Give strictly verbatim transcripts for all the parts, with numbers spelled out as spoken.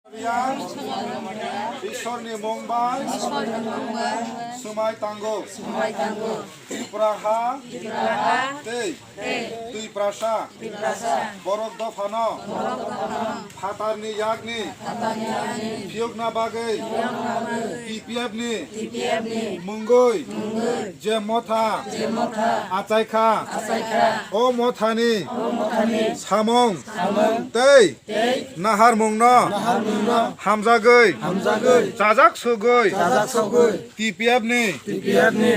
Yang Ishwarni mung bai swmai tango. Tripura ha tei Twiprasa borok dophano phatarni yakni phiyokna bagwi T P F ni mungwi je motha achaikha, o mothani samung tei naharmungno hamjagwi chajak sugwi T P F ni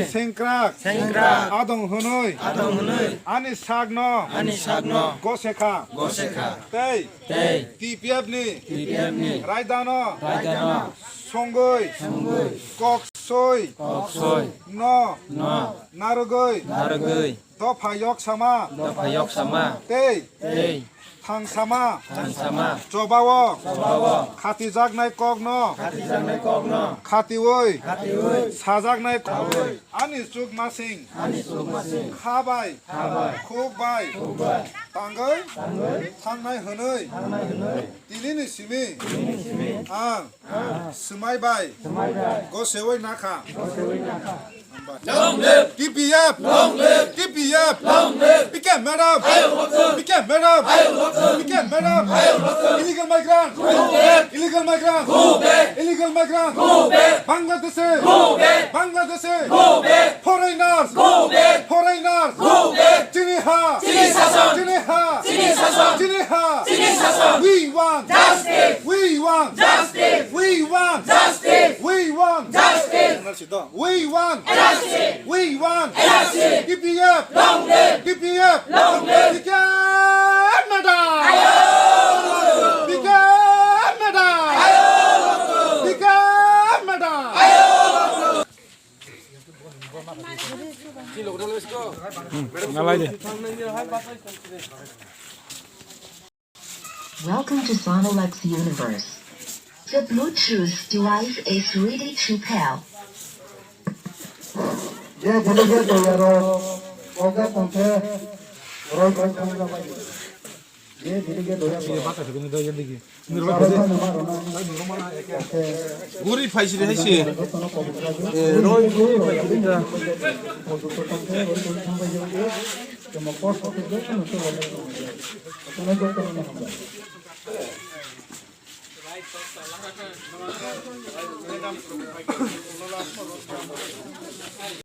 sengkrak adong hwnwi ani sakno gosekha tei T P F ni raidano songwi kok soi no narwgwi dopha yok sama tei thang sama chobao khatijaknai kokno khatiwi sajaknai kokno ani chukmasing kha bai khuk bai tangwi thangnai hwnwi tinini simi ang swmai bai gosewi nakha. Long live! T P F! Long live! T P F! Long live! P K madam! P K madam! P K madam! Illegal migrant! Illegal migrant! Illegal migrant! Bangladesh! Bangladesh! Foreigners! Foreigners! Chini ha! Chini ha! Chini ha! We want justice! We want justice! We want justice! We want justice! We want justice! We want justice! T P F! Long live! T P F! Long live! P K madam! P K madam! P K madam! Nalai de. Welcome to Sonolux Universe. The Bluetooth device is ready to pair. Je delegate doyaro, oga tongkhe, roi roi thangjabai. Je delegate doyaro. Guri phaisiri haise. Eh, roi guri phaisiri ta.